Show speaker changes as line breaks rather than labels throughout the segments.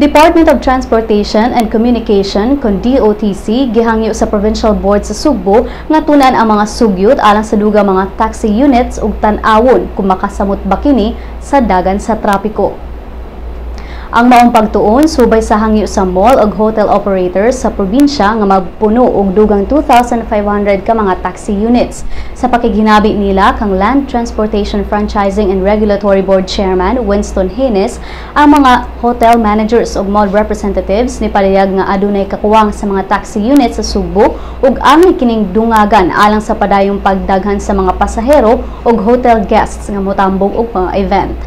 Department of Transportation and Communication kon DOTC gihangyo sa Provincial Board sa Sugbo nga tunan ang mga sugyot alang sa dugang mga taxi units ug tan-awon kung makasamot ba kini sa dagan sa trapiko. Ang maong pagtuon subay sa hangyo sa mall ug hotel operators sa probinsya nga magpuno og dugang 2,500 ka mga taxi units. Sa pakighinabi nila kang Land Transportation Franchising and Regulatory Board Chairman Winston Haynes, ang mga hotel managers ug mall representatives ni padayag nga adunay kakuwang sa mga taxi units sa Sugbo ug angay kining dungagan alang sa padayong pagdaghan sa mga pasahero ug hotel guests nga motambong og mga event.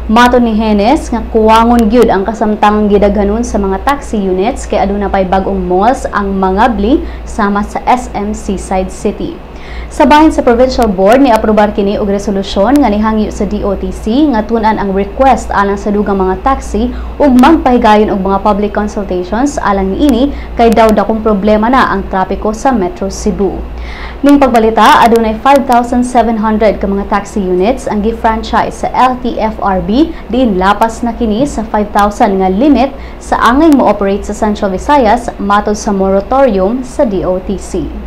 Matod ni Henes nga kuwangon gyud ang kasamtangang gidaghanon sa mga taxi units kay aduna pay bag-ong malls ang mangabli sama sa SM Seaside City. Sa bahin sa Provincial Board, ni aprobar kini og resolusyon nga nihangyo sa DOTC nga tun-an ang request alang sa dugang mga taxi ug magpahigayon og mga public consultations alang niini kay daw dakong problema na ang trapiko sa Metro Cebu. Ning pagbalita, adunay 5,700 ka mga taxi units ang gi-franchise sa LTFRB diin lapas na kini sa 5,000 nga limit sa angay mo-operate sa Central Visayas matod sa moratorium sa DOTC.